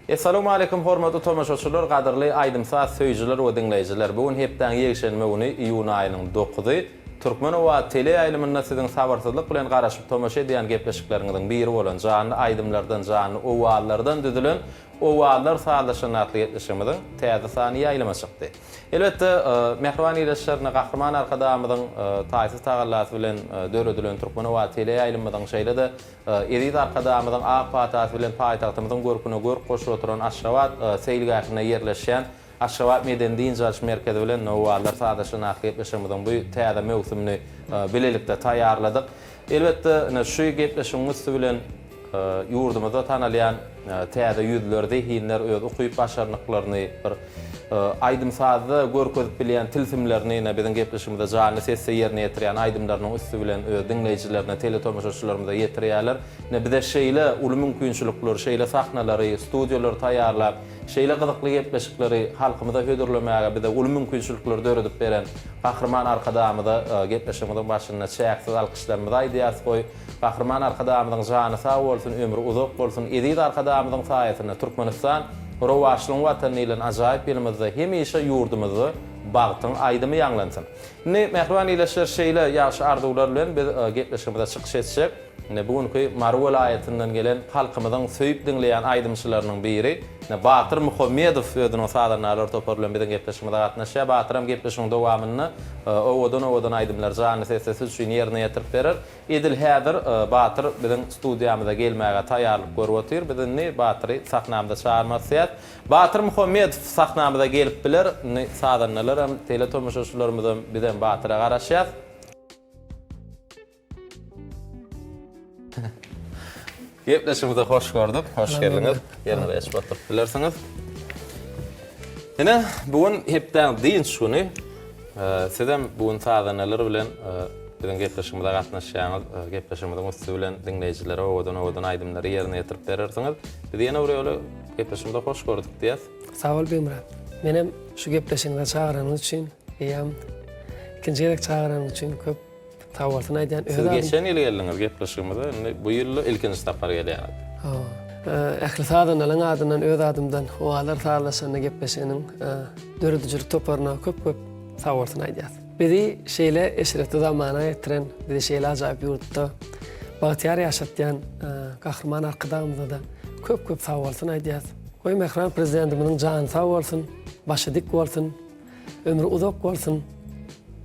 Essalawmaleýkum hormatly tomaşaçylar, gadyrly aýdym-saz söýüjiler we diňleýjiler! Bu gün hepdäň ýekşenbe güni, iýun aýynyň dokuzy. Türkmen owazy teleýaýlymynda siziň sabyrsyzlyk bilen garaşyp tomaşa edýän gepleşikleriňiziň biri bolan janly aýdymlardan, janly owazlardan düzülen Owazlar sazlaşan atly gepleşigimiziň täze sany ýaýlyma çykdy. Elbetde, mähriban ildeşlerine Gahryman Arkadagymyzyň taýsyz tagallasy bilen döredilen Türkmen owazy teleýaýlymymyzyň şeýle-de Eziz Arkadagymyzyň ak patasy bilen paýtagtymyzyň görküne görk goşup oturan Aşgabat seýilgähinde ýerleşýän Aşgabat medeni-dynç alyş merkezi bilen Nowbahar sazlaşan atly gepleşigimiziň bu täze möwsümini bilelikde taýýarladyk. Elbetde, ine, şu gepleşigiň üsti bilen ýurdumyzda tanalýan täze ýüzler, zehinler öz ukyp-başarnyklaryny, bir aýdym-sazda görkezip bilýän tilsimlerini ine, biziň gepleşigimizde janly sesde ýerine ýetirýän aýdymlarynyň üsti bilen öz diňleýjilerine, teletomaşaçylarymyza ýetirýärler. Ine, bize şeýle uly mümkinçilikleri, şeýle sahnalary, studiýalary taýýarlap, şeýle gyzykly gepleşikleri halkymyza hödürlemäge bize uly mümkinçilikleri döredip beren Gahryman Arkadagymyza gepleşigimiziň başynda çäksiz alkyşlarymyzy aýdýarys. Goý, Gahryman Arkadagymyzyň jany sag bolsun, ömri uzak bolsun! Eziz Arkadagymyzyň saýasynda Türkmenistan rowaçlygyň Watany diýlen ajaýyp ýylymyzda hemişe ýurdumyzda bagtyň aýdymy ýaňlansyn! Indi, mähriban ildeşler, şeýle ýagşy arzuwlar bilen biz gepleşigimize çykyş etjek. Ine, bu günki Mary welaýatyndan gelen halkymyzyň söýüp diňleýän aýdymçylarynyň biri, ine, Batyr Muhammedow özüniň sazandarlar topary bilen biziň gepleşigimize gatnaşýar. Batyram gepleşigiň dowamynda owadan-owadan aýdymlary janly sesde siz üçin ýerine ýetirip berer. Edil häzir Batyr biziň studiýamyza gelmäge taýýarlyk görüp otyr. Biz indi Batyry sahnamyza çagyrmak isleýäris. Batyr Muhammedow sahnamyza gelip biler. Indi sazandalaram, teletomaşaçylarymyzam, bizem Batyra garaşýas. Gepleşigimize hoş gördük. Hoş geldiňiz. Ýeriňize geçip oturyp bilersiňiz. Ine, bu gün hepdäň dynç güni. Sizem bu gün sazandalar bilen biziň gepleşigimize gatnaşýaňyz. Gepleşigimiziň üsti bilen diňleýjilere owadan-owadan aýdymlary ýerine ýetirip berersiňiz. Biz ýene bir ýola gepleşigimize hoş gördük diýýäs. Sag bol Begmyrat. Menem şu gepleşigiňize çagyranyňyz üçin, eýýäm ikinji gezek çagyranyň üçin köp Sag bolsun aýdýan öz Siz geçen ýyl geldiňiz gepleşigimize, indi bu ýyl ilkinji sapar gelýäňiz. Hawa. Ähli sazandalaryň adyndan öz adymdan Owazlar sazlaşanda gepleşiginiň döredijilik toparyna köp-köp sag bolsun aýdýas. Bizi şeýle eşretli zamana getiren, bizi şeýle ajaýyp ýurtda bagtyýar ýaşatýan Gahryman Arkadagymyza-da köp-köp sag bolsun aýdýas. Goý mähriban Prezidentimiziň jany sag bolsun, başy dik bolsun, ömri uzak bolsun,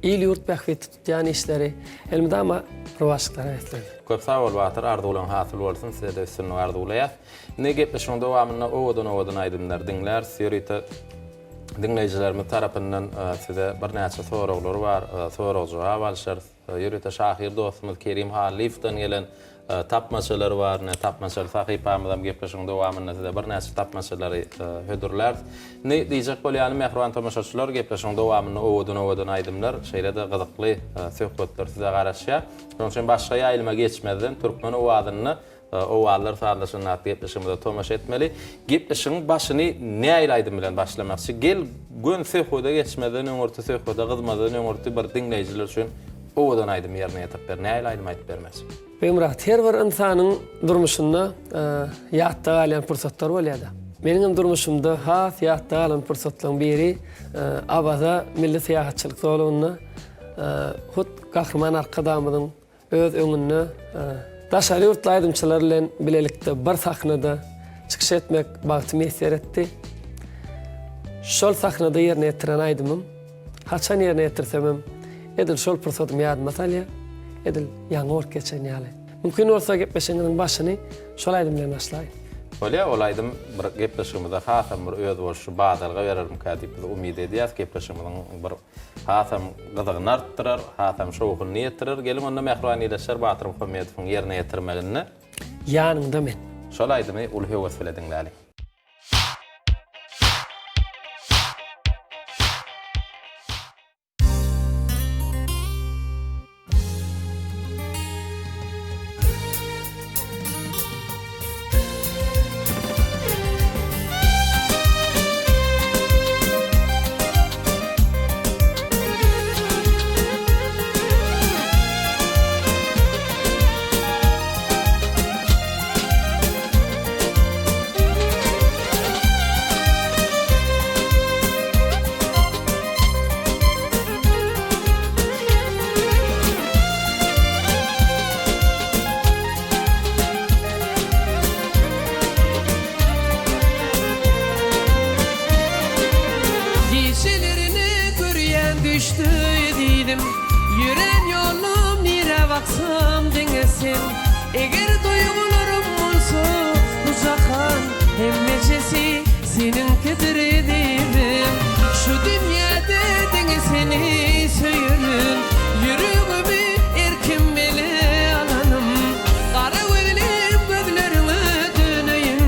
il-ýurt bähbitli Tutýan işleri elmydama rowaçlyklara beslensin. Köp sag bol Batyr arzuwlaň hasyl bolsun sizede üstünlik arzuwlaýas. Indi gepleşigiň dowamynda owadan owadan aýdymlar diňläris ýörite diňleýjilerimiz tarapyndan size birnäçe soraglar bar sorag jogap alyşarys ýörite şahyr dostumyz Kerim Hallyýewden gelen Tapmaçalar bar, ine, tapmaçaly sahypamyzam gepleşigiň dowamynda size birnäçe tapmaçalary hödürläris. Indi diýjek bolýanym, mähriban tomaşaçylar, gepleşigiň dowamynda owadan-owadan aýdymlar, şeýle-de gyzykly söhbetler size garaşýar. Şonuň üçin başga ýaýlyma geçmezden, Türkmen owazynda Owazlar sazlaşanda atly gepleşigimize tomaşa etmeli. Gepleşigiň başyny nähili aýdym bilen başlamakçy? Gel, göni söhbede geçmezden öňürti, söhbede gyzmazdan öňürti bir diňleýjiler üçin Owadan aýdym ýerine ýetirip ber. Nähili aýdym aýdyp bermez? Begmyrat, her bir ynsanyň durmuşynda ýatda galýan pursatlar bolýar-da. Meniň hem durmuşymda has ýatda galan pursatlaryň biri Awaza milli syýahatçylyk zolagynda hut Gahryman Arkadagymyzyň öz öňünde daşary ýurtly aýdymçylar bilen bilelikde bir sahnada çykyş etmek bagty miýesser etdi. Şol sahnada ýerine ýetiren aýdymym Haçan ýerine ýetirsemem, edil şol pursadym ýadyma salýar, edil ýaňy bolup geçen ýaly. Mümkin bolsa gepleşigiňiziň başyny şol aýdym bilen başlaýyn. Bolýar, ol aýdym bir gepleşigimize hasam bir özboluşly badalga berermikä diýip biz umyt edýäris. Gepleşigimiziň bir hasam gyzygyny artdyrar, hasam şowhunyny ýetirer. Geliň onda mähriban ildeşler Batyr Muhammedowyň ýerine ýetirmeginde. Ýanyňda men. Şol aýdymy uly höwes bile diňläliň. Eger duýgularym bolsa bu jahan hemmejesi seniňkidir ezizim. Şu dünýäde diňe seni söýerin. Ýüregimi erkim ele alanym. Gara gözlim gözleriňe döneýin.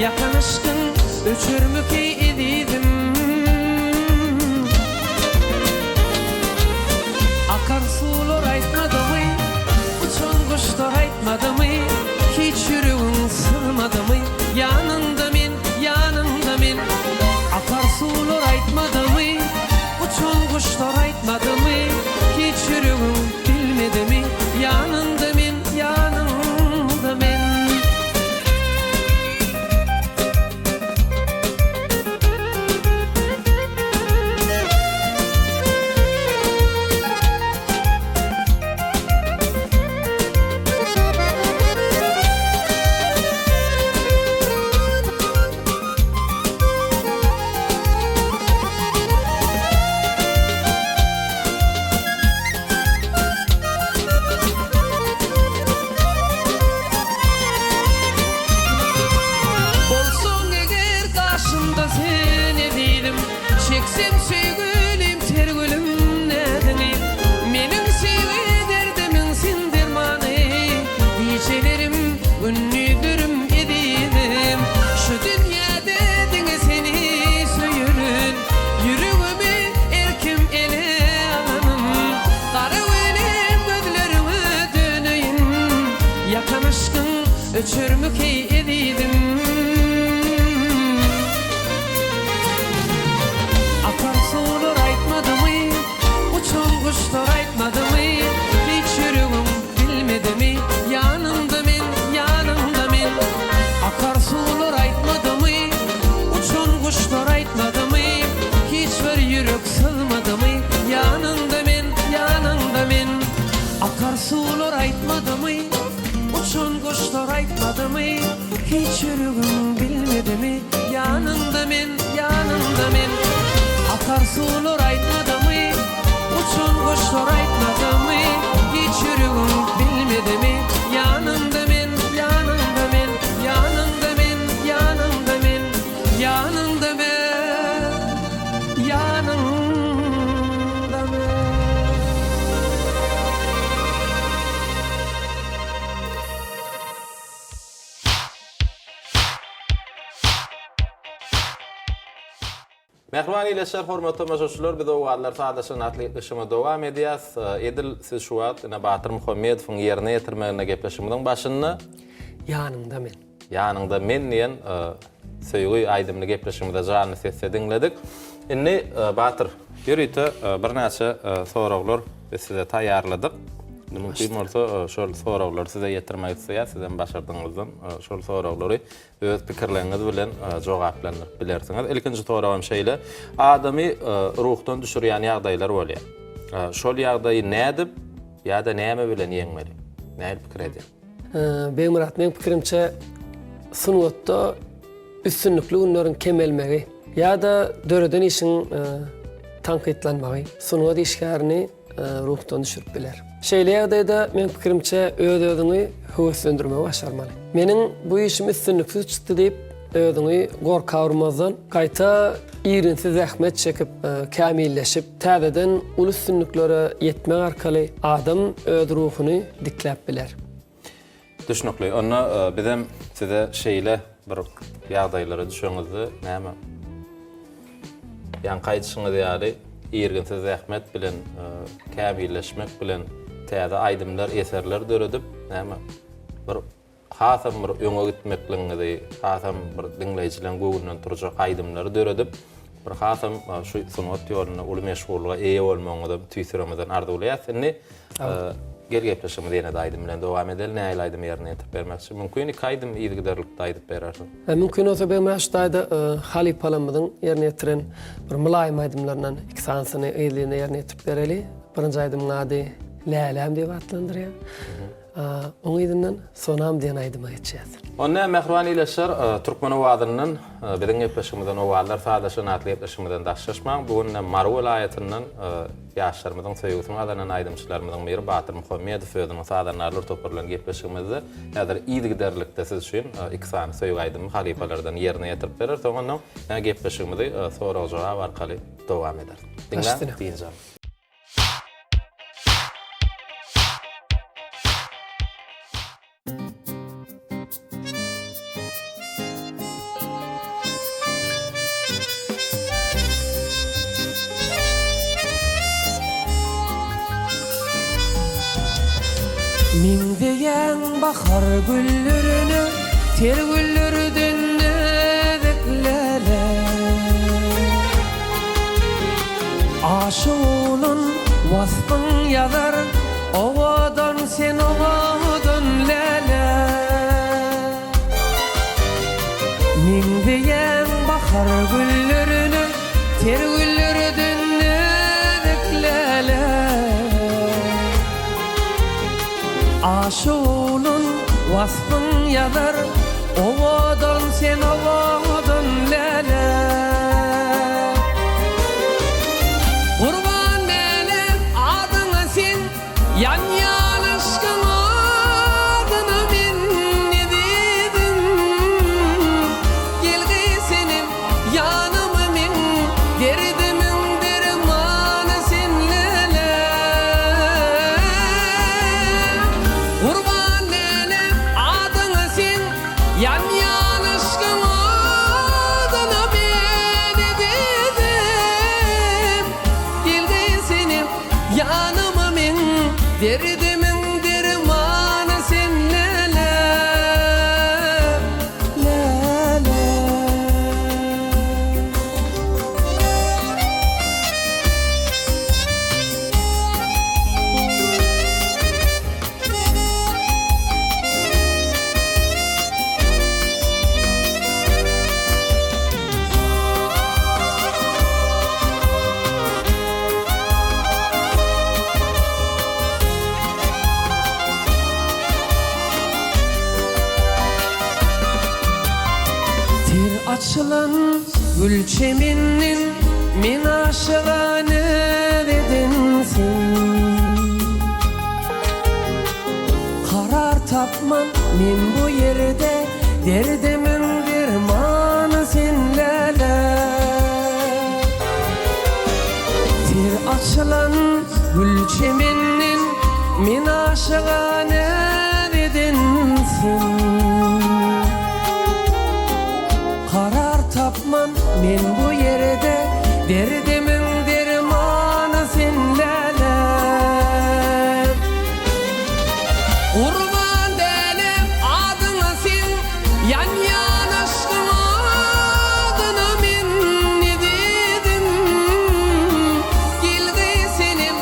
Ýakan yşkyň öçermiki ezizim. Akan suwlar aýtmadymy, Uçan guşlar aýtmadymy, Hiç ýüregiň syzmadymy, Ýanyňda men, ýanyňda men. Akar suwlar aýtmadymy, Uçan guşlar aýtmadymy, Hiç ýüregiň bilmedimi, Ýanyňda men, ýanyňda men. Bolsaň eger gaşymda sen ezizim, Çekseň söýgülim ter gülüm näziňi. Meniň söýgi derdimiň sen dermany, Gijelerim, gündizlerim ezizim. Şu dünýäde diňe seni söýerin, Ýüregimi erkim ele alanym. Gara gülüm gözleriňe döneýin, Ýakan yşkyň öçermikeý ezizim. Akan suwlar aýtmadymy, Uçan guşlar aýtmadymy, Hiç ýüregim bilmedimi, Ýanyňda men, ýanyňda men. Akar suwlar aýtmadymy, Uçan guşlar aýtmadymy, Hiç bir ýürek syzmadymy, Ýanyňda men, ýanyňda men. Akar suwlar aýtmadymy, Uçan guşlar aýtmadymy, Hiç ýüregim bilmedimi, Ýanyňda men, ýanyňda men. Akar suwlar aýtmadymy, Uçan guşlar aýtmadymy, Hiç ýüregim bilmedimi, Ýanyňda men, ýanyňda men, Ýanyňda men, ýanyňda men, Ýanyňda men, ýanyňda men. Mähriban ildeşler, hormatly tomaşaçylar, biz Owazlar sazlaşygyny atly gepleşigimizi dowam edýäs. Edil siz şu wagt ine Batyr Muhammedowyň ýerine ýetirmeginde gepleşigimiziň başynda Ýanyňda men. Ýanyňda men diýen söýgi aýdymyny gepleşigimizde janly sesde diňledik. Indi Batyr, ýörite birnäçe soraglar biz size taýýarladyk. Indi mümkin bolsa şol soraglary size ýetirmek isleýäs. Sizem başardygyňyzdan şol soraglary öz pikirleriňiz bilen jogaplandyryp bilersiňiz. Ilkinji soragym şeýle, adamy ruhdan düşürýän ýagdaýlar bolýar. Şol ýagdaýy nädip ýa-da näme bilen ýeňmeli? Nähili pikir edýäň? Begmyrat, meň pikirimçe, sungatda üstünlikli günleriň kemelmegi ýa-da döreden işiň tankytlanmagy sungat işgärini ruhdan düşürip biler. Şeýle ýagdaýda, meň pikirimçe, öz-özüňi höweslendirmegi başarmaly. Meniň bu işim üstünliksiz çykdy diýip, özüňi gorka urmazdan, gaýta irginsiz zähmet çekip, kämilleşip, täzeden uly üstünliklere ýetmek arkaly adam öz ruhuny dikläp biler. Düşnükli. Onda bizem size şeýle bir ýagdaýlara düşeňizde näme ýaňky aýdyşyňyz ýaly irginsiz zähmet bilen, kämilleşmek bilen täze aýdymlar, eserler döredip, näme bir hasam bir öňe gitmekligiňizi, hasam bir diňleýjileň göwnünden turjak aýdymlary döredip, bir hasam şu sungat ýolunda uly meşhurlyga eýe bolmagyňyzam tüýs ýüregimizden arzuwlaýas. Indi gel gepleşigimizi ýene-de aýdym bilen dowam edeli. Nähili aýdym ýerine ýetirip bermekçi? Mümkin iki aýdym yzygiderlikde aýdyp berersiň. Mümkin bolsa Begmyrat şu taýda halypalarymyzyň ýerine ýetiren bir mylaýym aýdymlaryndan iki sanysyny yzly-yzyna ýerine ýetirip bereli. Birinji aýdymyň ady Läläm diýip atlandyrýar. Oň yzyndan Sonam diýen aýdyma geçýäs. Onda mähriban ildeşler, Türkmen owazyndan biziň gepleşigimizden Owazlar sazlaşan atly gepleşigimizden daşlaşmaň. Bu gün Mary welaýatyndan ýaşlarymyzyň söýgüsini gazanan aýdymçylarymyzyň biri Batyr Muhammedow özüniň sazandarlar topary bilen gepleşigimizde häzir yzygiderlilikde siz üçin iki sany söýgi aýdymyny halypalardan ýerine ýetirip berer. Soň ondan gepleşigimizi sorag-jogap arkaly dowam ederis. Diňläň, dynç alyň. Meňzeýäň bahar güllerine, Ter güllerden näzik läle. Aşyk oglan waspyň ýazar, Owadan sen owadan läle. Meňzeýäň bahar güllerine, Ter güllerden näzik läle. Aşyk oglan waspyň ýazar, Owadan sen owadan läle. Gurban läle adyňa sen, Ýanýan yşkyň adyna men ezizim. Gelgeý senem ýanyma meň, Derdimiň dermany sen läle. Gurban läle adyňa sen, Ýanýan yşkyň oduny men ezizim. Gelgeý senem ýanyma meň, Derdimiň dermany sen läle, läle. Ter açylan gül çemenden Men aşyga näz sen. Karar tapman men bu ýerde Derdimiň dermany sen läle. Ter açylan gül çemenden Men aşyga näz edensiň. Karar tapman men bu ýerde Derdimiň dermany sen läle. Gurban dälem adyňa sen, Ýanýan yşkyň adyna men ezizim. Gelgeý senem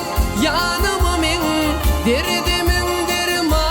ýanyma meň, Derdimiň dermany.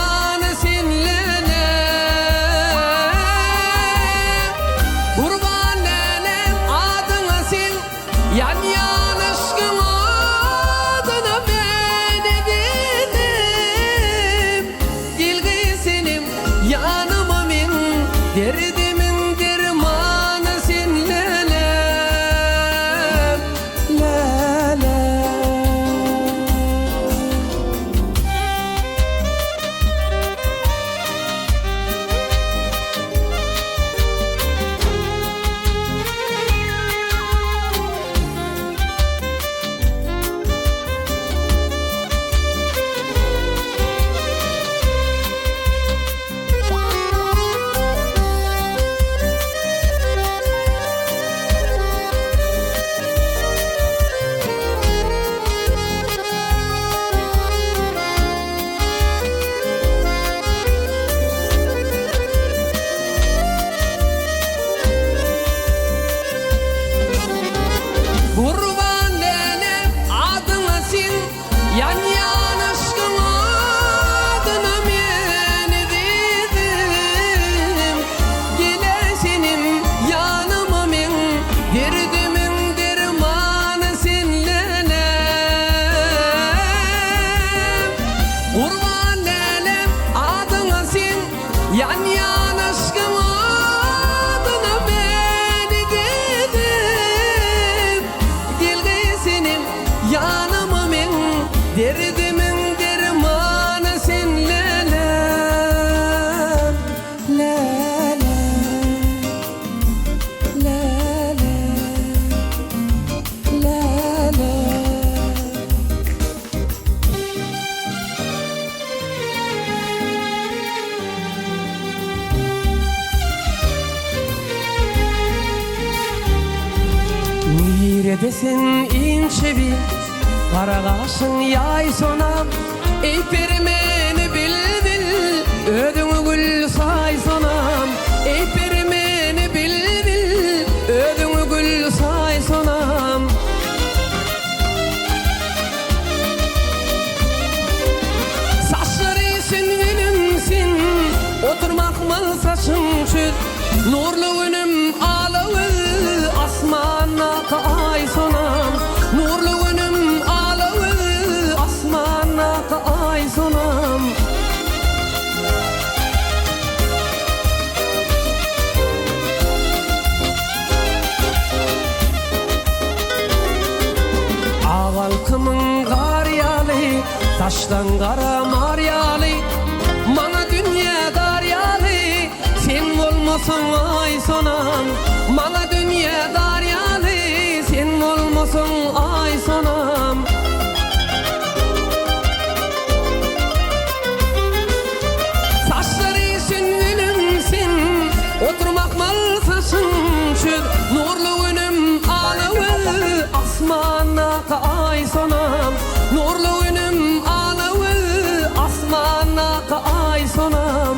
Ýanýan yşkyň odyna men idedim Gelgeý senem ýanyma meň Derdimiň dermany sen läläm Läläm Läläm Läläm. Nirede sen inçe bir Gara gaşyň ýaý sonam Eý peri meni bilbil Özüňi gül saý sonam Eý peri meni bilbil Özüňi gül saý sonam. Saçlary sünbülimsin, Otur mahmal saçyň çöz. Nurly günüm ala göz, Asmandaky aý sonam. Nurly günüm ala göz, Asmandaky aý sonam. Agalkymyň gar ýaly, Daşdan gara mar ýaly, Maňa dünýä dar ýaly, Sen bolmasaň aý sonam. Maňa dünýä dar ýaly, Sen bolmasaň aý sonam. Saçlary sünbülimsin, Otur mahmal saçyň çöz. Nurly günüm ala göz, Asmandaky aý sonam. Nurly günüm ala göz, Asmandaky aý sonam.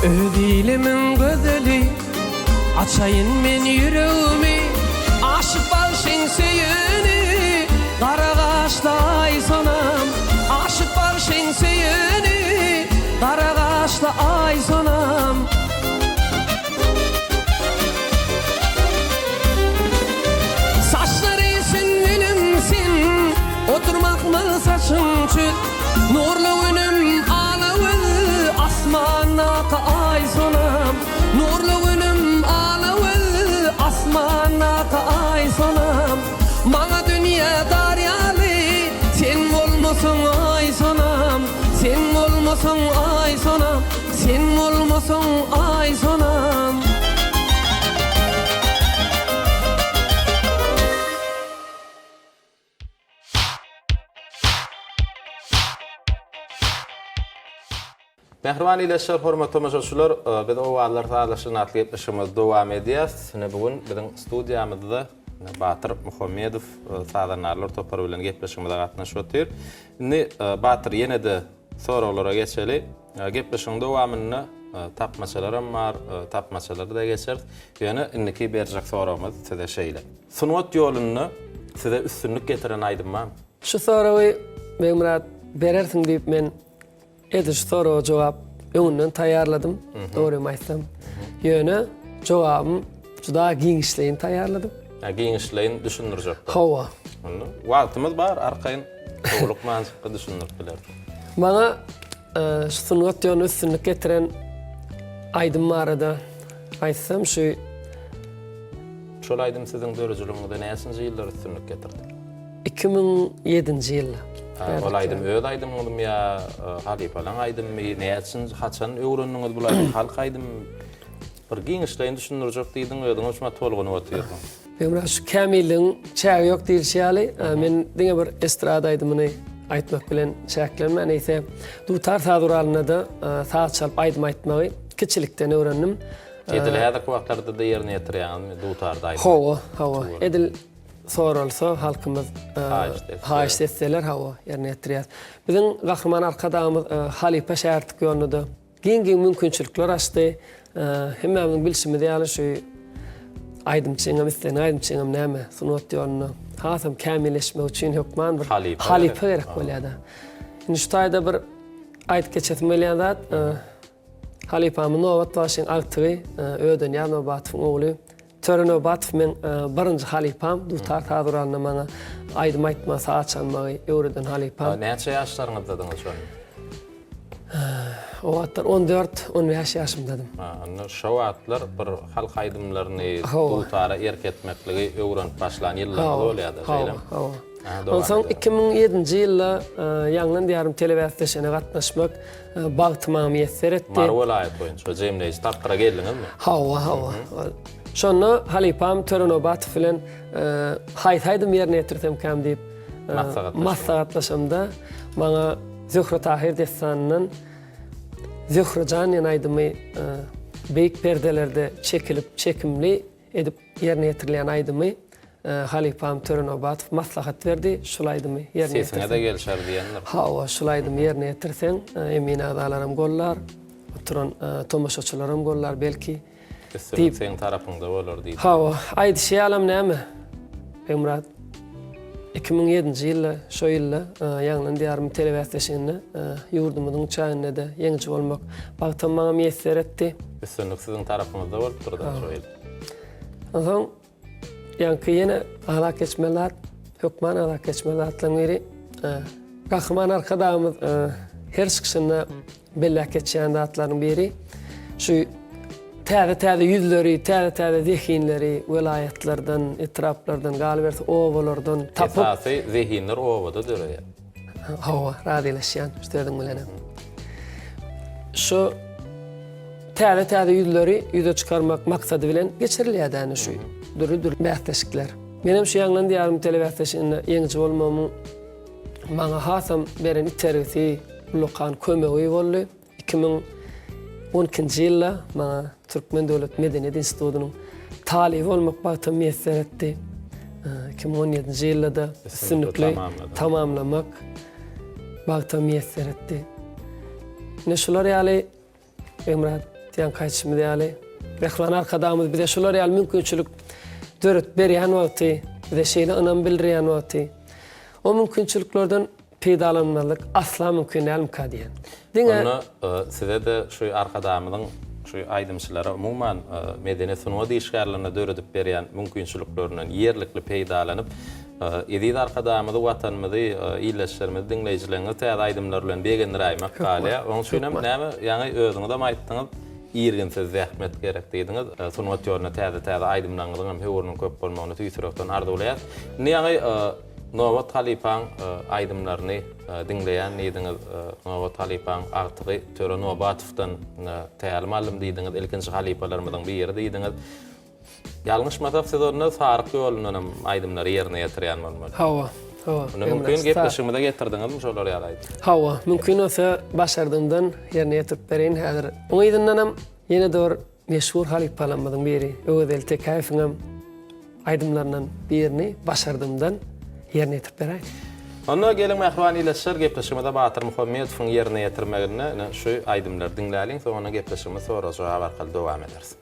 Öz ilimiň gözeli, Açaýyn men ýüregimi, Aşyk bagşyň söýeni, Gara gaşly Aýsonam. Aşyk bagşyň söýeni, Gara gaşly Aýsonam. Saçlary sünbülimsin, Otur mahmal saçyň çöz. Nurly günüm ala göz, Asmandaky aý sonam. Nurly günüm ala göz, Asmandaky aý sonam. Maňa dünýä dar ýaly, Sen bolmasaň aý sonam. Sen bolmasaň aý sonam. Sen bolmasaň aý sonam. Mähriban ildeşler, hormatly tomaşaçylar, biz Owazlar sazlaşygy atly gepleşigimizi dowam edýäris. Ine bu gün biziň studiýamyzda Batyr Muhammedow sazandarlar topary bilen gepleşigimize gatnaşyp otyr. Indi Batyr ýene-de Soraglara geçeli. Gepleşigiň dowamynda tapmaçalaram bar, tapmaçalary-da geçeris. Ýöne indiki berjek soragymyz size şeýle. Sungat ýolunda size üstünlik getiren aýdym barmy? Şu soragy Begmyrat berersiň diýip men edil şu soraga jogap öňünden taýýarladym, dogrymy aýtsam. Ýöne jogabym juda giňişleýin taýýarladym. Hä, giňişleýin düşündirjek. Hawa. Onda wagtymyz bar, arkaýyn howlukmanjykda düşündirip bilersiň. Maňa şu sungat ýoluna üstünlik getiren aýdym barada aýtsam, şu Şol aýdym siziň döredijiligiňizde näçinji ýyllar üstünlik getirdi? 2007-nji ýylda. Ol aýdym öz aýdymyňyzmy ýa halypalaň aýdymymy, näçinji, haçan öwrendiňiz bul aýdymy, halk aýdymymy? Bir giňişleýin düşündirjek diýdiň, özüňem şumat tolgunyp otyrsyň. Begmyrat, şu kämilligiň çägi ýok diýlişi ýaly, men diňe bir estrada aýdymyny aýtmak bilen çäklenmän, eýse dutar saz guralynda-da saz çalyp aýdym aýtmagy kiçilikden öwrendim. Edil häzirki wagtlarda-da ýerine ýetirýäňizmi dutarda aýdym? Hawa, hawa. Edil soralsa, halkymyz haýyşt etseler, hawa, ýerine ýetirýäs. Biziň Gahryman Arkadagymyz halypa-şägirtlik ýolunda-da Giň-giň mümkinçilikler açdy. Hemmämiziň bilşimiz ýaly şu aýdymçyňam islendik aýdymçyňam näme sungat ýolunda hasam kämilleşmek üçin hökman bir halypa gerek bolýar-da. Indi şu taýda bir aýdyp geçesim gelýän zat. Halypamyz Nobat bagşyň agtygy Ödenýaz Nobatowyň ogly Töre Nobatow meň birinji halypam, dutar saz guralynda maňa aýdym aýtmagy, saz çalmagy öwreden halypam. Näçe ýaşlaryňyzdadyňyz şonda? O wagtlar on dört, on bäş ýaşymdadym. Ha, onda şo wagtlar bir halk aýdymlaryny dutara erk etmekligi öwrenip başlan ýyllaryňyz bolýar-da, şeýlemi? Hawa, hawa. Onsoň 2007-nji ýylda Ýaňlan diýarym telebäsleşigine gatnaşmak bagty maňa miýesser etdi. Mary welaýaty boýunça jemleýji tapgyra geldiňizmi? Hawa, hawa. Şonda halypam Töre Nobatow bilen haýsy aýdymy ýerine ýetirsemkäm diýip maslahatlaşamda, maňa Zöhre-Tahyr dessanyndan Zöhre jan diýen aýdymy beýik perdelerde çekilip, çekimli edip ýerine ýetirilýän aýdymy halypam Töre Nobatow maslahat berdi, şul aýdymy ýerine ýetirseň. Sesiňe-de gelşer diýendir. Hawa, şul aýdymy ýerine ýetirseň, emin agzalaram gollar, oturan tomaşaçylaram gollar belki. Üstünlik seň tarapyňda bolar diýdi. Hawa, aýdyşy ýalam näme? Begmyrat, 2007-nji ýylda, şo ýylda Ýaňlan diýarym telebäsleşiginde ýurdumyzyň çäginde-de ýeňiji bolmak bagtam maňa miýesser etdi. Üstünlik siziň tarapyňyzda bolupdyr-da şo ýyl. Onsoň ýaňky ýene agzap geçmeli zat, hökman agzap geçmeli zatlaryň biri, Gahryman Arkadagymyz her çykyşynda Belläp geçýän zatlaryň biri, şu täze-täze ýüzleri, täze-täze zehinleri welaýatlardan, etraplardan, galyberse obalardan tapyp. Esasy zehinler obada döreýär. Hawa, razylaşýan şu sözüň bilenem. Şu täze-täze ýüzleri ýüze çykarmak maksady bilen geçirilýär däne şu dürli-dürli bäsleşikler. Menem şu Ýaňlan diýarym telebäsleşiginde ýeňiji bolmagymyň Maňa hasam beren itergisi, ullakan kömegi boldy. 2012-nji ýylda maňa Türkmen döwlet medeniýet institutynyň talyby bolmak bagty miýesser etdi. 2017-nji ýylda-da üstünlikli tamamlamak bagty miýesser etdi. Ine şular ýaly Begmyrat ýaňky aýdyşymyz ýaly, Mähriban Arkadagymyz bize şular ýaly mümkinçilik döredip berýän wagty, bize şeýle ynam bildirýän wagty, o mümkinçiliklerden peýdalanmazlyk asla mümkin dälmika diýen. Diňe. Onda size-de şu Arkadagymyzyň şu aýdymçylara, umuman, medeniýet-sungat işgärlerine döredip berýän mümkinçiliklerinden ýerlikli peýdalanyp, Eziz Arkadagymyzy, Watanymyzy, ildeşlerimizi, diňleýjileriňizi täze aýdymlar bilen begendiräýmek galýar. Onuň üçin hem näme, ýaňy özüňizem aýtdyňyz, irginsiz zähmet gerek diýdiňiz. Sungat ýolunda täze-täze aýdymlaryňyzyň hem höwrüniň köp bolmagyny tüýs ýürekden arzuwlaýas. Indi ýaňy Nobat halypaň aýdymlaryny diňleýän diýdiňiz. Nobat halypaň agtygy Töre Nobatowdan tälim aldym diýdiňiz, ilkinji halypalarymyzyň biri diýdiňiz. Ýalňyşmasak siz onda Saryk ýolundanam aýdymlary ýerine ýetirýän bolmaly. Hawa, hawa. Onda mümkin gepleşigimize getirdiňizmi şolar ýaly aýdym? Hawa, mümkin bolsa başardygymdan ýerine ýetirip bereýin häzir. Oň yzyndanam ýene-de bir meşhur halypalarymyzyň biri Öwezeli Tekäýewiňem aýdymlaryndan birini başardygymdan ýerine ýetirip beräýin. Onda geliň mähriban ildeşler gepleşigimize Batyr Muhammedowyň ýerine ýetirmeginde ine şu aýdymlary diňläliň soňunda gepleşigimizi sorag-jogap arkaly dowam ederis.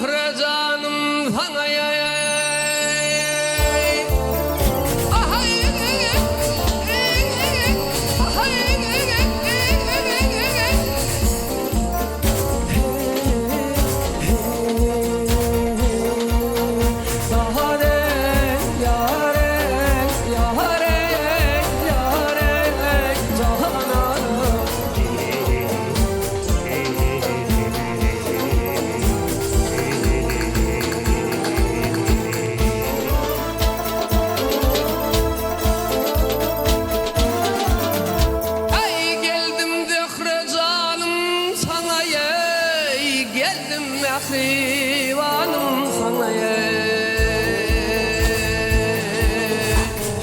Zöhre janym saňa eý. Ahaý Eý geldim Zöhre janym saňa eý geldim mähribanym saňa eý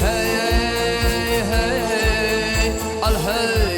Hey hey al hey.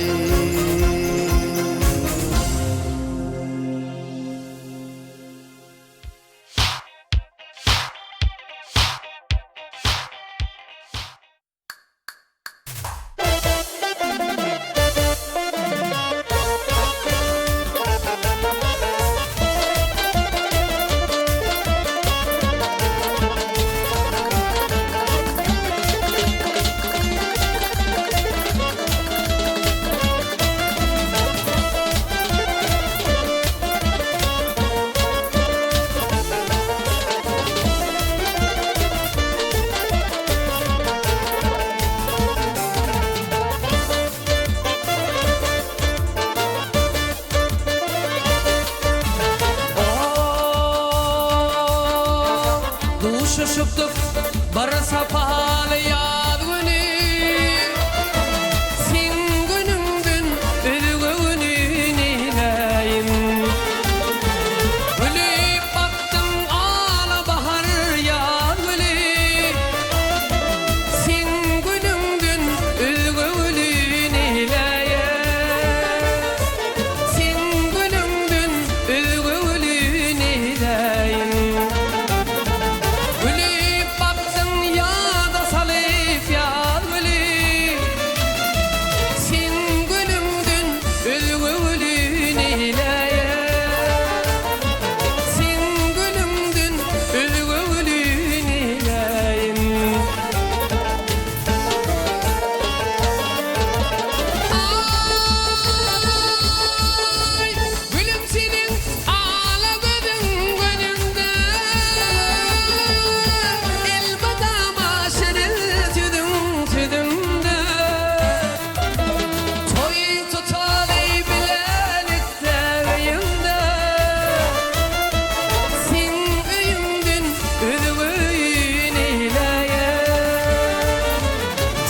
Duşuşypdyk bir sapaly ýaz güni Seň günüňden özge güni neýläýin Gülüp bakdyň ala bahar ýaz güli Seň günüňden özge güli neýläýin Seň günüňden özge güli neýläýin Gülüp bakdyň ýada salyp ýaz güli Seň günüňden özge güli neýläýin Seň günüňden özge güli neýläýin Aý, gülüm seniň ala gözüň gözümde Elmydama şirin sözüň sözümde Toý tutaly bilelikde öýümde Seň öýüňden özge öýün eýläýen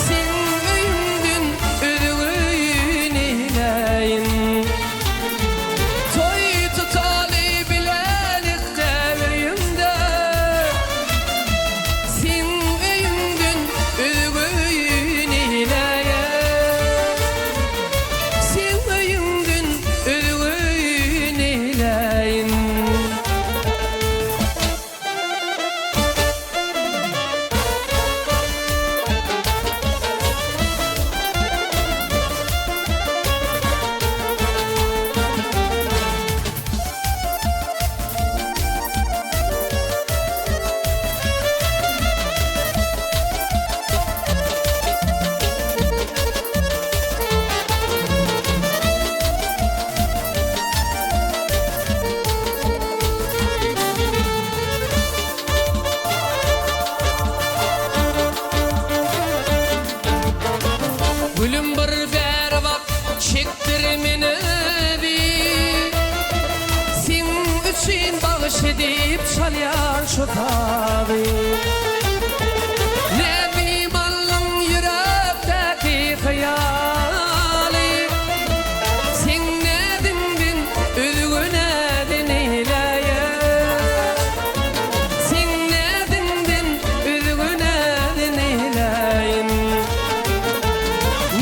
Seň öýüňden özge öýün eýläýin Toý tutaly bilelikde öýümde Seň öýüňden özge öýün eýläýin Seň öýüňden özge öýün eýläýin Gülüm bir bäri bak çekdir meni bir Seň üçin bagyş edip çalýan şu sazy Näzim aldyň ýürekdäki hyýaly Seň näziňden özge näzi neýläýin Seň näziňden özge näzi neýläýin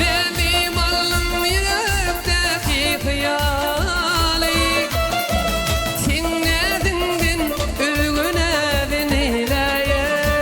Näzim aldyň ýürekdäki hyýaly Seň näziňden özge näzi neýläýin.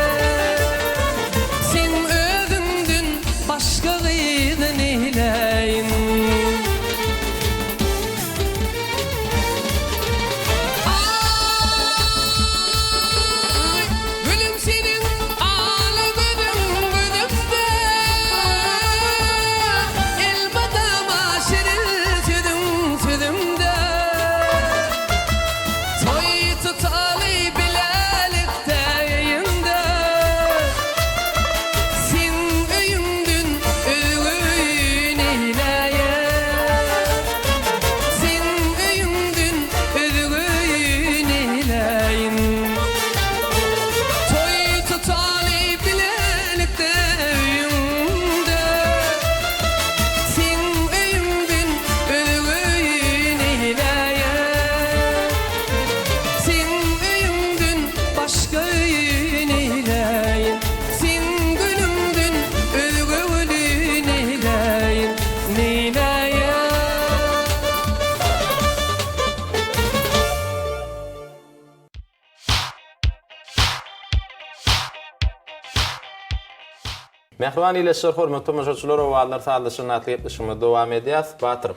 Mähriban ildeşler, hormatly tomaşaçylar, Owazlar sazlaşygyny atly gepleşigimizi dowam edýäs. Batyr,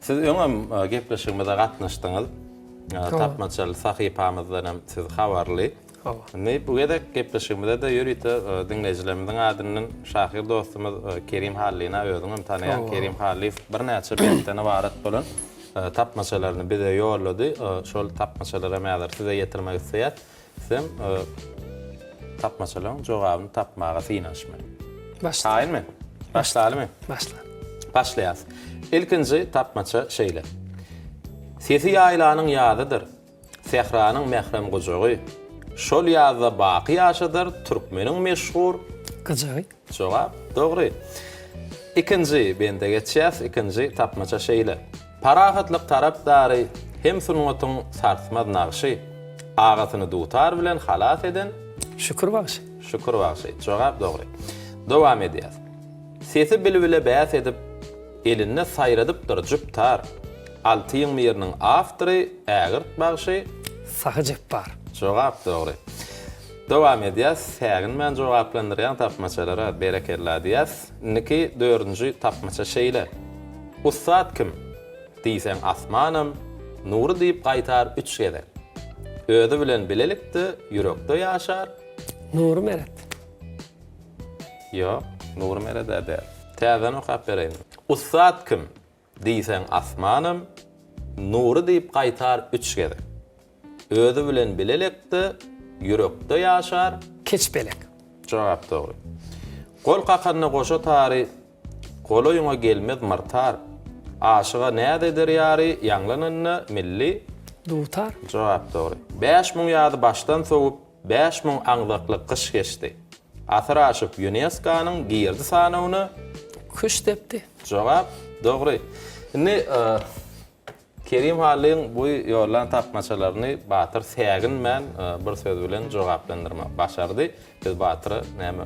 siz öňem gepleşigimize gatnaşdyňyz. Tapmaçaly sahypamyzdan hem siz habarly. Indi bu gezek gepleşigimize-de ýörite diňleýjilerimiziň adyndan şahyr dostumyz Kerim Hallyna, özüň hem tanaýaň, Kerim Hallyýew birnäçe bentden ybarat bolan tapmaçalaryny bize ýollady. Şol tapmaçalary hem häzir size ýetirmek isleýäs. Sizem tapmaçalaryň jogabyny tapmaga synanyşmaly. Başla. Taýynmy? Başlalymy? Başla. Başlaýas. Ilkinji tapmaça şeýle. Sesi ýaýlanyň ýazydyr, sähranyň mährem gujagy. Şol ýazda baky ýaşadar türkmeniň meşhur. Gyjagy. Jogap dogry. Ikinji bende geçýäs. Ikinji tapmaça şeýle. Parahatlyk tarapdary hem sungatyň sarsmaz nagşy. Agasyny dutar bilen halas eden. Şükür bagşy. Şükür bagşy. Jogap dogry. Dowam edýäs. Sesi bilbile bäs edip, elinde saýradypdyr jüp tar. Altyň biriniň awtory ägirt bagşy. Sahy Jepbar. Jogap dogry. Dowam edýäs. Säginmän jogaplandyrýaň tapmaçalara berekella diýýäs. Indiki dördünji tapmaça şeýle. Ussat kim? Diýseň asmanam, Nury diýip gaýtar üç gezek. Özi bilen bilelikde ýürekde ýaşar. Nury Meret. Ýok, Nury Mered-ä däl. Täzeden okap bereýin. Ussat kim? Diýseň asmanam, Nury diýip gaýtar üç gezek. Özi bilen bilelekde ýürekde ýaşar. Keçpelek. Jogap dogry. Gol kakanda goşa tary, Golaýyňa gelmez myrtar. Aşyga näz eder ýary, Ýaňlananda milli. Dutar. Jogap dogry. 5000 ýazy başdan sowup, 5000 aňzakly gyş geçdi. Asyr aşyp Ýunesko-nyň girdi sanawyna. Küşt depdi. Jogap dogry. Indi Kerim Hallyň bu ýollan tapmaçalaryny Batyr säginmän bir söz bilen jogaplandyrmak başardy. Biz Batyra näme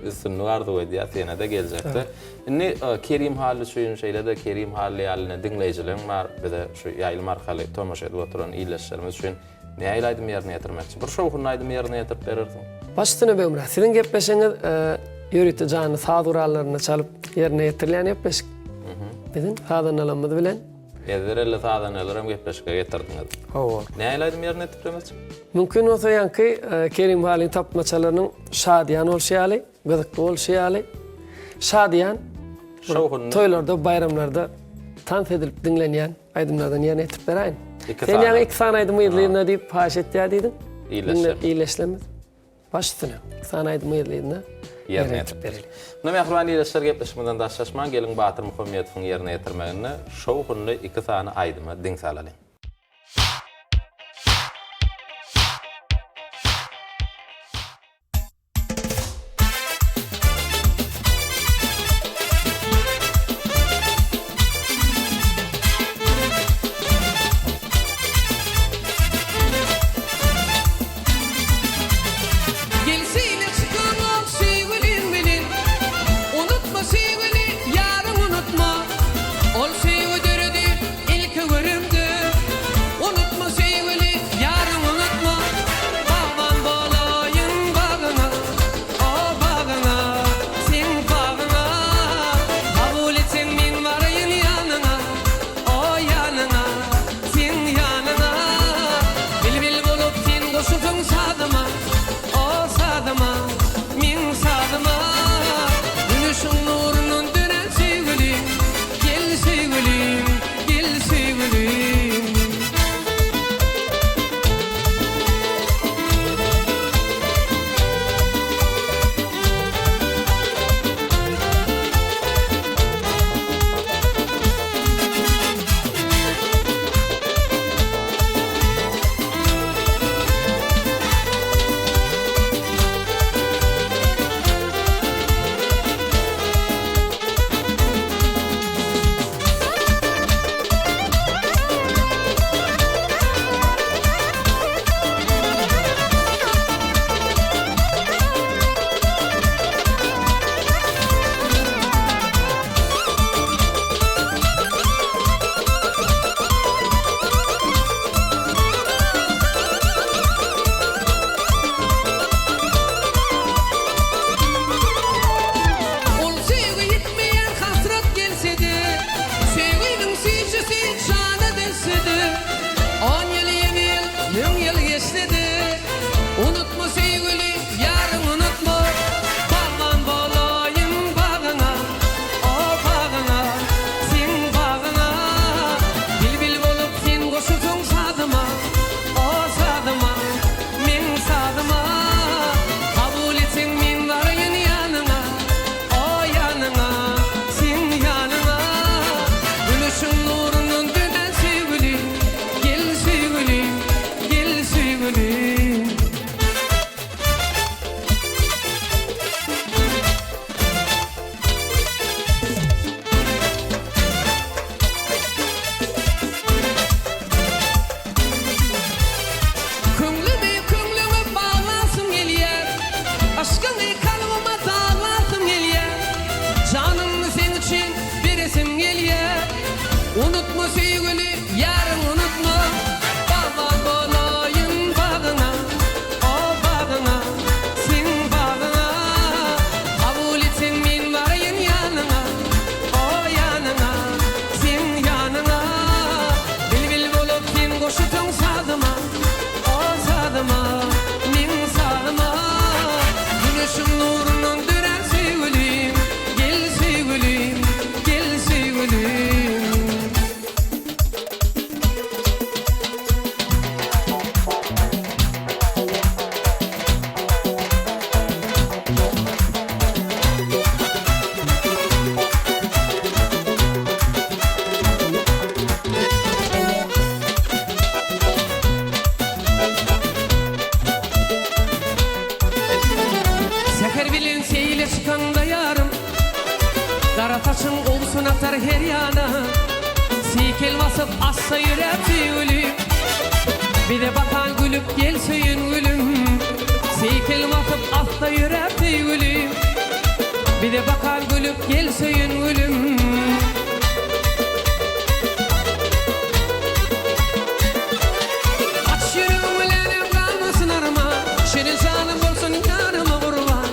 üstünlik arzuw edýäs ýene-de geljekde. Indi Kerim Hally üçin şeýle-de Kerim Hally ýaly ine diňleýjileriň bar bize şu ýaýlym arkaly tomaşa edip oturan ildeşlerimiz üçin Nähili aýdym ýerine ýetirmekçi? Bir şowhunly aýdym ýerine ýetirip berersiň. Baş üstüne Begmyrat, siziň gepleşigiňiz ýörite janly saz gurallarynda çalyp ýerine ýetirilýän gepleşik. Biziň sazandalarymyz bilen. Ezber elli sazandalaram gepleşige getirdiňiz. Hawa. Nähili aýdym ýerine ýetirip bermekçi? Mümkin bolsa ýaňky Kerim Halyň tapmaçalarynyň şadyýan bolşy ýaly, gyzykly bolşy ýaly, şadyýan, Şowhunly. toýlarda, baýramlarda tans edilip diňlenýän Aýdymlardan ýerine ýetirip beräýin. Iki Sen sany. ýaňy iki sany aýdym yzly-yzyna diýip haýyş etýär diýdiň. Illeşdirme. Illeşdirmez. Baş üstüne. Iki sany aýdym yzly-yzyna Ýerine ýetirip bereli. Munda mähriban ildeşler gepleşigimizden daşlaşmaň, geliň Batyr Muhammetowyň ýerine ýetirmeginde şowhunly iki sany aýdyma diň salalyň. Gel seýle çykamok söýgülim bilen Unutma söýgüni ýaryň unutma Ol söýgi döredi ilki görümde. saçyň owsun atar her ýana. Sikel basyp assa ýöräp söýgülim. Bize bakan gülüp gel söýen gülüm. Sikel basyp assa ýöräp söýgülim. Bize bakan gülüp gel söýen gülüm. Aç ýüregiň bilenem galmasyn arman. Şirin janym bolsun ýaryma gurban.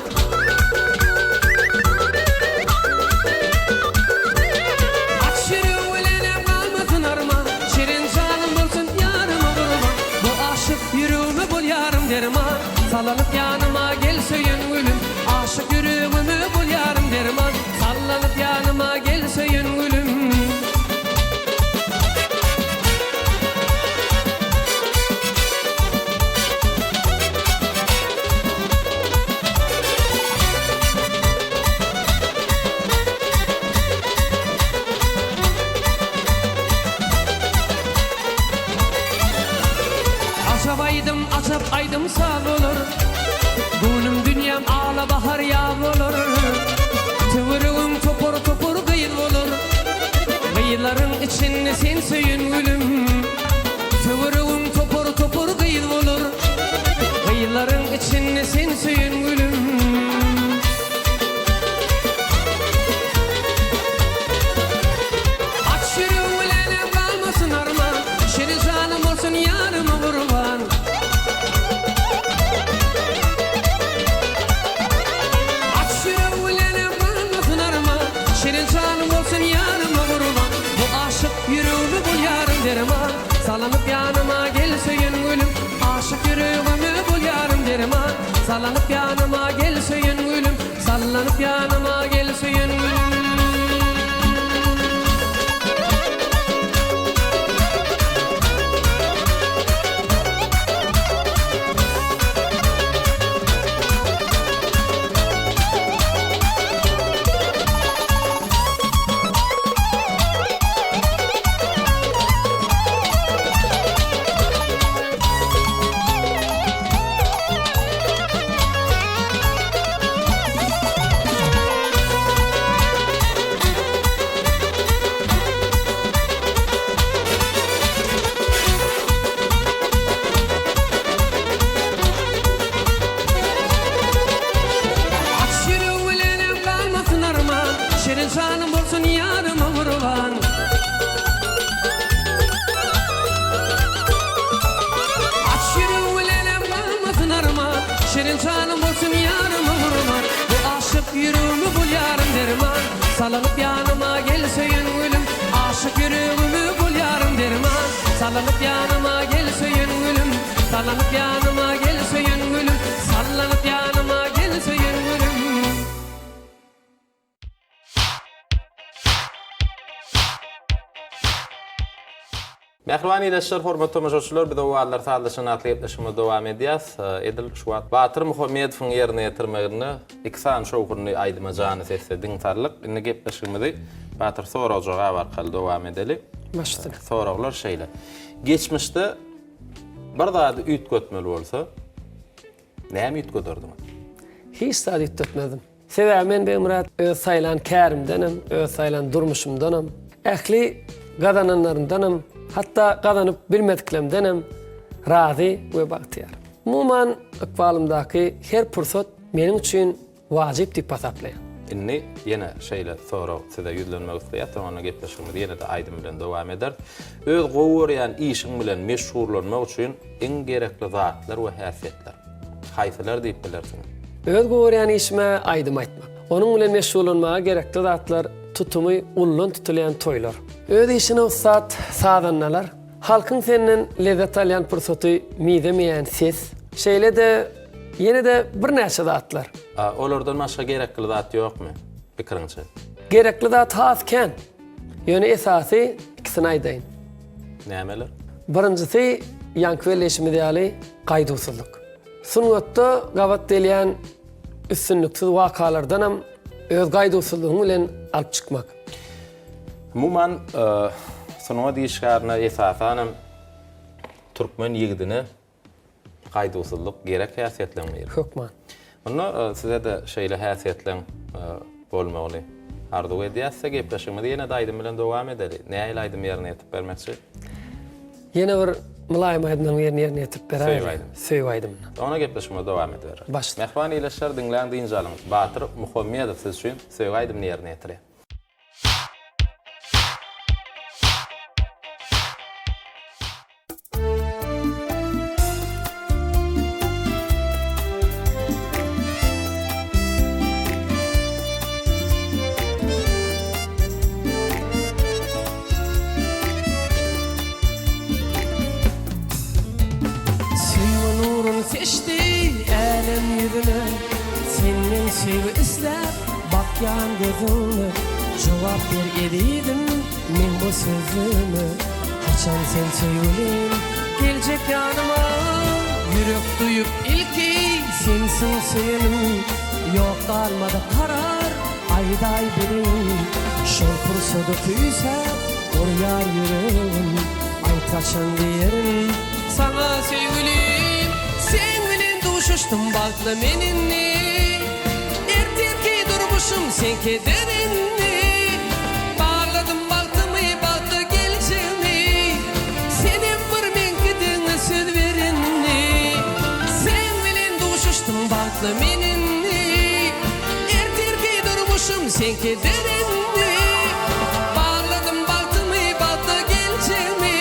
Aç ýüregiň bilenem galmasyn arman. Şirin janym bolsun ýaryma gurban. Bu aşyk ýüregime bol ýarym derman. Salanyp ýanyma gel söýen gülüm. Aşyk ýüregime bol ýarym derman. Sallanyp ýanyma gel söýen gülüm. Ajap aýdym, ajap aýdym saz bolar. Göwnüm dünýäm ala bahar ýaz bolar. Töweregim topar-topar gyz bolar. Gyzlaryň içinde sen söýen gülüm. Töweregim topar-topar gyz bolar. Gyzlaryň içinde sen söýen gülüm. Aç ýüregiň bilenem galmasyn arman. Şirin janym bolsun ýaryma gurban. Aç ýüregiň bilenem galmasyn arman. Şirin janym bolsun ýaryma gurban. Bu aşyk ýüregime bol ýarym derman. Salanyp ýanyma gel söýen gülüm. Aşyk ýüregime bol ýarym derman. Salanyp ýanyma gel söýen gülüm. Sallanyp ýanyma gel söýen gülüm. Aç ýüregiň bilenem galmasyn arman, Şirin janym bolsun ýaryma gurban. Aç ýüregiň bilenem galmasyn arman, Şirin janym bolsun ýaryma gurban. Bu aşyk ýüregimi bul ýarym derman, Salanyp ýanyma gel söýen gülüm. Aşyk ýüregimi bul ýarym derman, Salanyp ýanyma gel söýen gülüm. Salanyp ýanyma gel söýen gülüm, Sallanyp ýanyma gel söýen gülüm. Mähriban ildeşler, hormatly tomaşaçylar, biz Owazlar sazlaşan atly gepleşigimizi dowam edýäs. Edil şu wagt Batyr Muhammedowyň ýerine ýetirmeginde iki sany şowhunly aýdyma jany sesde diň saldyk. Indi gepleşigimizi Batyr sorag-jogap arkaly dowam edeli. Baş üstüne. Soraglar şeýle. Geçmişde bir zady üýtgetmeli bolsa, näme üýtgederdiňiz? Hiç zat üýtgetmezdim. Sebäbi men Begmyrat öz saýlan kärimdenem, öz saýlan durmuşymdanam, ähli gazananlarymdanam, hatda gazanyp bilmediklerimdenem razy we bagtyýar. Umuman, ykbalymdaky her pursat meniň üçin wajyp diýip hasaplaýan. Indi ýene şeýle sorag size ýüzlenmek isleýär, soň onda gepleşigimizi ýene-de aýdym bilen dowam ederis. Öz gowy görýän işiň bilen meşgullanmak üçin iň gerekli zatlar we häsiýetler haýsylar diýip bilersiňiz? Öz gowy görýän işim-ä aýdym aýtmak. Onuň bilen meşgullanmaga gerekli zatlar tutumy uldan tutulýan toýlar. Öz işine ussat sazandalar, halkyň senden lezzet alýan pursaty mizemeýän ses, şeýle-de ýene-de birnäçe zatlar. A olardan başga gerekli zat ýokmy, pikiriňçe? Gerekli zat has kän. Ýöne esasy ikisini aýdaýyn. Nämeler? Birinjisi, ýaňky belleýşimiz ýaly, gaýduwsyzlyk. Sungatda gabat gelýän üstünliksiz wakalardanam öz gaýduwsyzlygyň bilen alyp çykmak. Umuman, sungat işgärine, esasanam türkmen ýigidine Gaýduwsyzlyk gerek häsiýetleň biri. Hökman. Onda size-de şeýle häsiýetleň bolmagyny. Arzuw edýäs-de, gepleşigimizi ýene-de aýdym bilen dowam edeli. Nähili aýdym ýerine ýetirip bermekçi? Ýene bir mylaýym aýdymlaryň birini ýerine ýetirip beräýeli. Söýgi aýdymy. Söýgi aýdymyny. Onda gepleşigimizi dowam edibereris. Başla. Mähriban ildeşler, diňläň, dynç alyň. Batyr Muhammedow siz üçin söýgi aýdymyny ýerine ýetirýär. Söýgi nurun seçdi älem ýüzüne, Senden söýgi isläp bakýan gözüňe, Jogap ber ezizim meň bu sözüme, Haçan sen söýgülim geljek ýanyma? Ýürek duýup ilki sensiň söýenim, Ýok galmady karar aýdaý bileýin, Şol pursady küýsäp urýar ýüregim, Aýt haçan diýerin saňa söýgülim, Seň bilen duşuşdym bagtly men indi, Ertirki durmuşym seňkidir indi, Bagladym bagtymy bagtly geljegimi, Senem bir meňkidigiňe söz ber indi, Seň bilen duşuşdym bagtly men indi, Ertirki durmuşym seňkidir indi, Bagladym bagtymy bagtly geljegimi,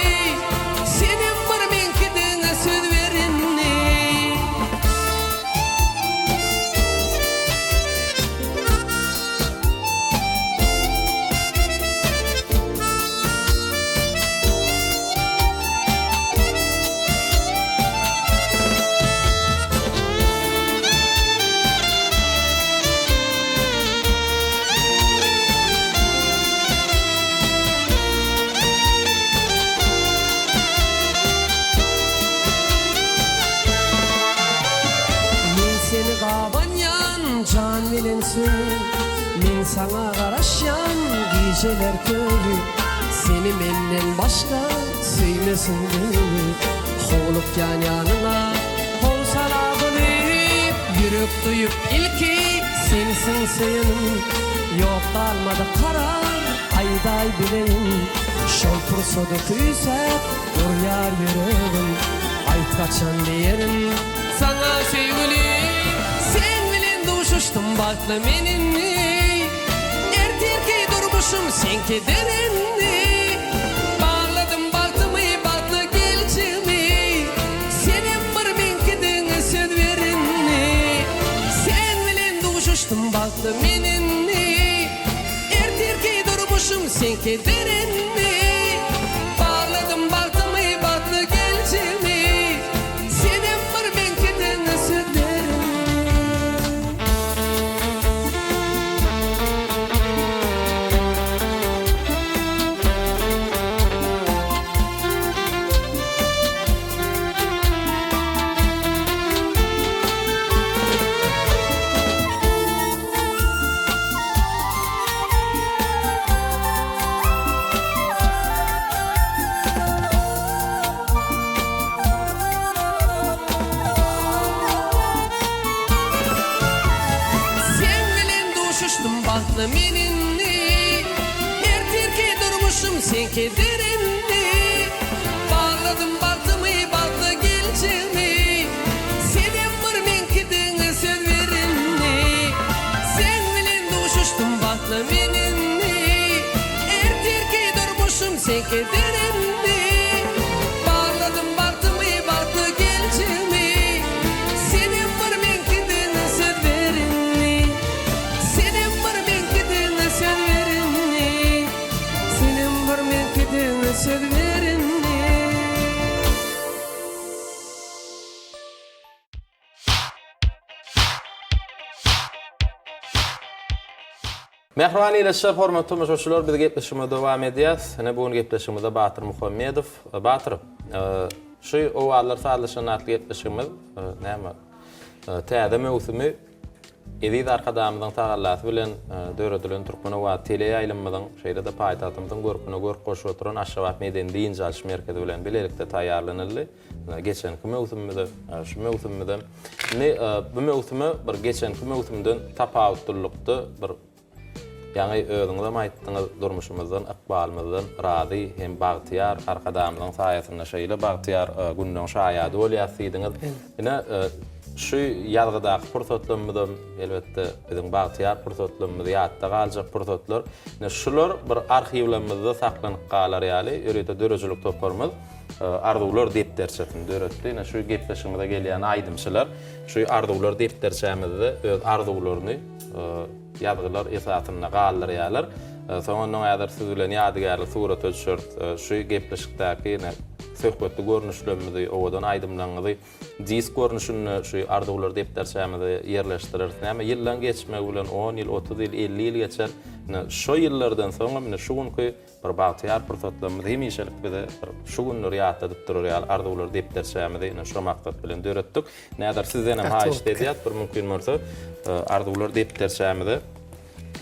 Senem bir meňkidigiňe söz ber indi. Men seni gabanýan jan bilen söýüp, Men saňa garaşýan gijeler köýüp, Seni menden başga söýmesin diýip, Howlukýan ýanyňa howsala bolup, Ýürek duýup ilki sensiň söýenim, Ýok galmady karar aýdaý bileýin, Şol pursady küýsäp urýar ýüregim, Aýt haçan diýerin saňa söýgülim, Seň bilen duşuşdym bagtly men indi, Ertirki durmuşym seňkidir indi, Bagladym bagtymy bagtly geljegimi, Senem bir meňkidigiňe söz ber indi, Seň bilen duşuşdym bagtly men indi, Ertirki durmuşym seňkidir indi, Bagladym bagtymy bagtly geljegimi, Senem bir meňkidigiňe söz ber indi. Seň bilen duşuşdym bagtly men indi, Ertirki durmuşym seňkidir indi, Bagladym bagtymy bagtly geljegimi, Senem bir meňkidigiňe söz ber indi, Seň bilen duşuşdym bagtly men indi, Ertirki durmuşym seňkidir indi, Bagladym bagtymy bagtly geljegimi, Senem bir meňkidigiňe söz ber indi, Senem bir meňkidigiňe söz ber indi, Senem bir meňkidigiňe söz ber indi. Mähriban ildeşler, hormatly tomaşaçylar, biz gepleşigimizi dowam edýäs. Ine, bu gün gepleşigimizde Batyr Muhammedow. Batyr, şu Owazlar sazlaşanda atly gepleşigimiz, näme, täze möwsümi Eziz Arkadagymyzyň tagallasy bilen döredilen Türkmen owazy teleýaýlymymyzyň, şeýle-de paýtagtymyzyň görküne görk goşup oturan Aşgabat medeni-dynç alyş merkezi bilen bilelikde taýýarlanyldy. Geçenki möwsümimize, şu möwsümimizem. Indi bu möwsüme bir geçenki möwsümden tapawutlylykda bir. Ýaňy özüňizem aýtdyňyz, durmuşymyzdan, ykbalymyzdan razy hem bagtyýar Arkadagymyzyň saýasynda şeýle bagtyýar günleň şaýady bolýas diýdiňiz. Ine, şu ýazgydaky pursatlarymyzam, elbetde, biziň bagtyýar pursatlarymyz, ýatda galjak pursatlar. Ine, şular bir arhiwlerimizde saklanyp galar ýaly, ýörite döredijilik toparymyz Arzuwlar depderçesini döretdi. Ine, şu gepleşigimize gelýän aýdymçylar şu Arzuwlar depderçämizde öz arzuwlaryny ýazgylar esasynda galdyrýarlar. Soň ondan häzir siz bilen ýadygärlik surata düşeris. Şu gepleşikdäki ine söhbetli görnüşlerimizi, owadan aýdymlaryňyzy disk görnüşinde şu Arzuwlar depderçämize ýerleşdireris. Näme ýyllaň geçmegi bilen on ýyl, 30 ýyl, 50 ýyl geçer. Ine şo ýyllardan soňam ine şu günki bir bagtyýar pursatlarymyz hemişelik bize bir şu günleri ýatladyp durar ýaly Arzuwlar depderçämizi ine şo maksat bilen döretdik. Näder sizdenem haýyşt edýäs bir mümkin bolsa Arzuwlar depderçämize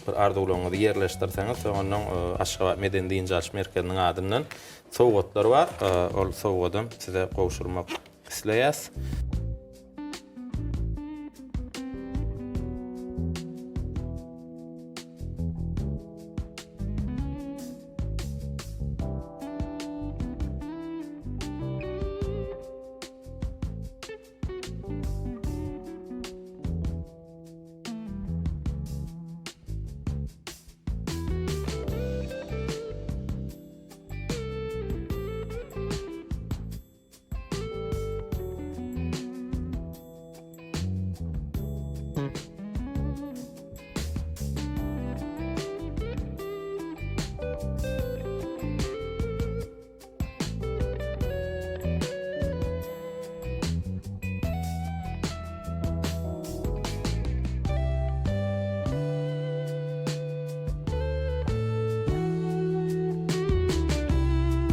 bir arzuwlaryňyzy ýerleşdirseňiz soň ondan Aşgabat medeni dynç alyş merkeziniň adyndan sowgatlar bar. Ol sowgadam size gowşurmak isleýäs.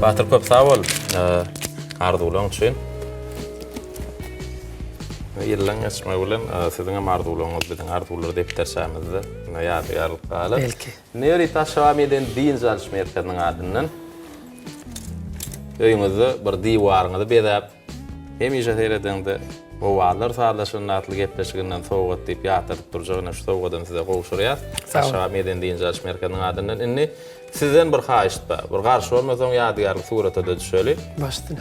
Batyr köp sag bol arzuwlaň üçin. Ýyllaň geçmegi bilen siziň hem arzuwlaryňyz biziň arzuwlar depderçämizde ýadygärlik galar. Belki. Ýörite Aşgabat medeni dynç alyş merkeziniň adyndan öýüňizde bir diwaryňyzy bezäp, hemişe seredeňde Owazlar sazlaşygynda atly gepleşiginden sowgat diýip ýatladyp durjak ine şu sowgadam size gowşurýas. Aşgabat medeni dynç alyş merkeziniň adyndan. Indi sizden bir haýyşt bar. Bir garşy bolmasaň ýadygärlik surata-da düşeli. Baş üstüne.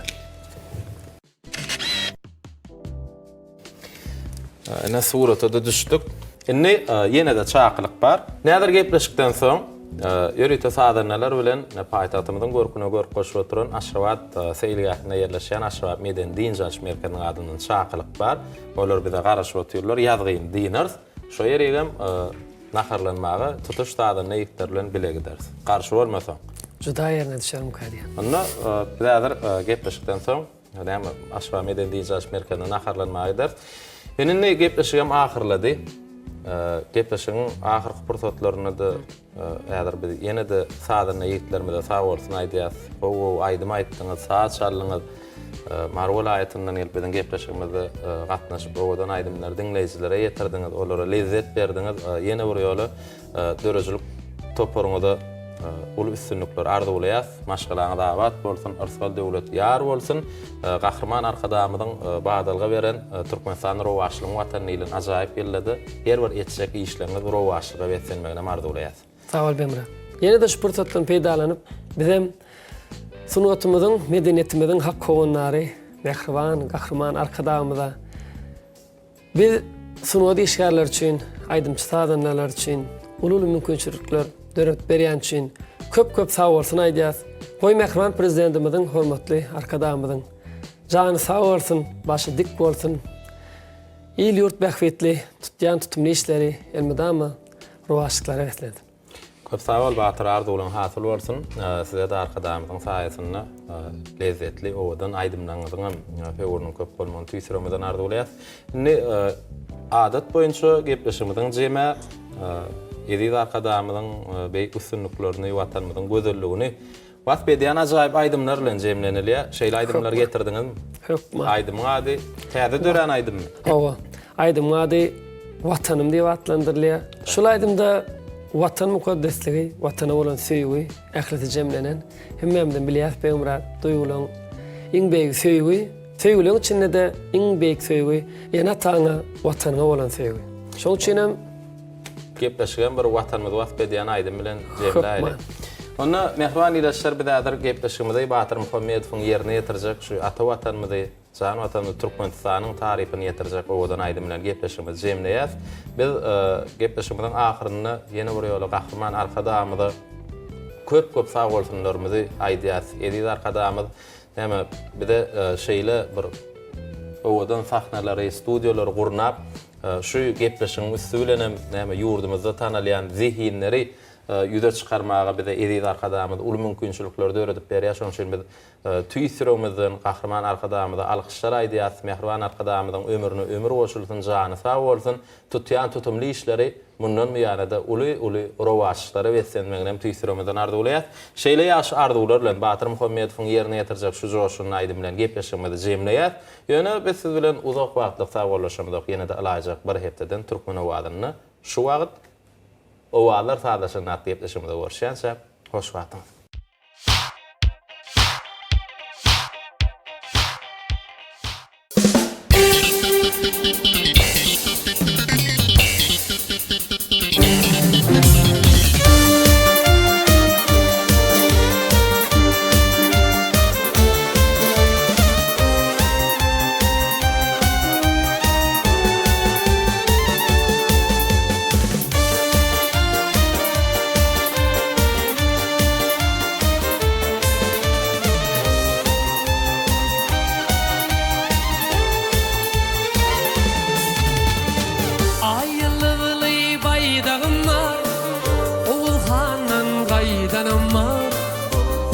Ine surata-da düşdük. Indi ýene-de çakylyk bar. Näzir gepleşikden soň ýörite sazandalar bilen paýtagtymyzyň görküne görk goşup oturan Aşgabat seýilgähinde ýerleşýän Aşgabat medeni dynç alyş merkeziniň adyndan çakylyk bar. Olar bize garaşyp otyrlar. Ýazgyny dynarys. Şo ýerigem naharlanmaga tutuş sazanda ýigitler bilen bile gideris. Garşy bolmasaň. Juda ýerine düşermikä diýýän. Onda biz häzir gepleşikden soň Näme, Aşgabat medeni dynç alyş merkezinde naharlanmaga gideris. Indi indi gepleşigem ahyrlady. Gepleşigiň ahyrky pursatlarynda-da häzir biz ýene-de sazanda ýigitlerimize sag bolsun aýdýas. Gowy-gowy aýdym aýtdyňyz, saz çaldyňyz. Mary welaýatyndan gelip biziň gepleşigimize gatnaşyp, owadan aýdymlary diňleýjilere ýetirdiňiz, olara lezzet berdiňiz. Ýene bir ýola Döredijilik toparyňyza uly üstünlikler arzuwlaýas. Maşgalaňyz abat bolsun, yrsgal-döwlet ýar bolsun. Gahryman Arkadagymyzyň badalga beren Türkmenistan rowaçlygyň Watany diýlen ajaýyp ýylda-da her bir etjek işleriňiz rowaçlyga beslenmeginem arzuwlaýas. Sag bol Bemra. Ýene-de şu pursatdan peýdalanyp, bizem sungatymyzyň, medeniýetimiziň hak howandary mähriban Gahryman Arkadagymyza Biz sungat işgärleri üçin, aýdymçy-sazandalar üçin uly-uly mümkinçilikler döredip berýäni üçin köp-köp sagbolsun aýdýas. Goý mähriban Prezidentimiziň, hormatly Arkadagymyzyň jany sag bolsun, başy dik bolsun. Il-ýurt bähbitli tutýan tutumly işleri elmydama rowaçlyklara beslensin. Köp sag bol Batyr arzuwlaň hasyl bolsun sizede Arkadagymyzyň saýasynda lezzetli owadan aýdymlaryňyzyňam höwrüniň köp bolmagyny tüýs ýüregimizden arzuwlaýas. Indi adat boýunça gepleşigimiziň jemi eziz Arkadagymyzyň beýik üstünliklerini Watanymyzyň gözelligini Wasp edýän ajaýyp aýdymlar bilen jemlenilýär. Şeýle aýdymlar getirdiňizmi? Hökman. Aýdymyň ady täze dörän aýdymmy? Hawa. Aýdymyň ady Watanym diýip atlandyrylýar. Şul aýdymda Watan mukaddesligi, Watana bolan söýgi ählisi jemlenen. Hemmämizem bilýäris Begmyrat, duýgulaň iň beýigi söýgi. Söýgüleň içinde-de iň beýik söýgi ene-ataňa, Watanyňa bolan söýgi. Şonuň üçinem. Gepleşigem bir Watanymyzy wasp edýän aýdym bilen jemläýeli. Onda mähriban ildeşler biz häzir gepleşigimizi Batyr Muhammedowyň ýerine ýetirjek şu ata Watanymyzy, jan Watanymyz Türkmenistanyň tarypyny ýetirjek owadan aýdym bilen gepleşigimizi jemleýäs. Biz gepleşigimiziň ahyrynda ýene bir ýola Gahryman Arkadagymyza köp-köp sagbolsunlarymyzy aýdýas. Eziz Arkadagymyz näme bize şeýle bir owadan sahnalary, studiýalary gurnap, Şu gepleşigiň üsti bilen hem näme ýurdumyzda tanalýan zehinleri ýüze çykarmaga bize eziz Arkadagymyz uly mümkinçilikleri döredip berýär. Şonuň üçin biz tüýs ýüregimizden Gahryman Arkadagymyza alkyşlar aýdýarys. Mähriban Arkadagymyzyň ömrüne ömür goşulsyn, jany sag bolsun, tutýan tutumly işleri mundan buýana-da uly-uly rowaçlyklara beslenmegini hem tüýs ýüregimizden arzuwlaýarys. Şeýle ýagşy arzuwlar bilen Batyr Muhammedowyň ýerine ýetirjek şu joşgunly aýdym bilen gepleşigimizi jemleýäris. Ýöne biz siz bilen uzak wagtlyk sagbollaşamyzok ýene-de ylaýjak bir hepdeden Türkmen owazynda şu wagt Owazlar sazlaşanda atly gepleşigimizde görüşýänçäk hoş wagtyňyz. Aý ýyldyzly baýdagym bar, Oguz handan gaýdanym bar.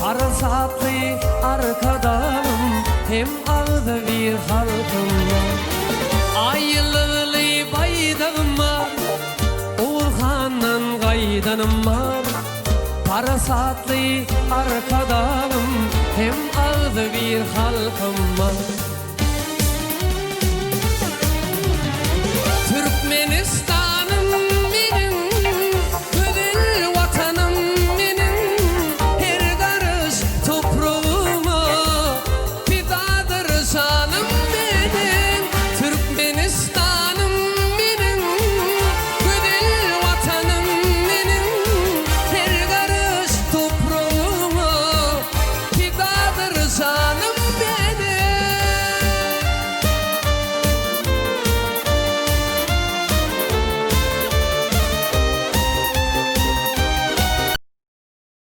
Parasatly Arkadagym hem agzybir halkym bar. Aý ýyldyzly baýdagym bar, Oguz handan gaýdanym bar. Parasatly Arkadagym hem agzybir halkym bar.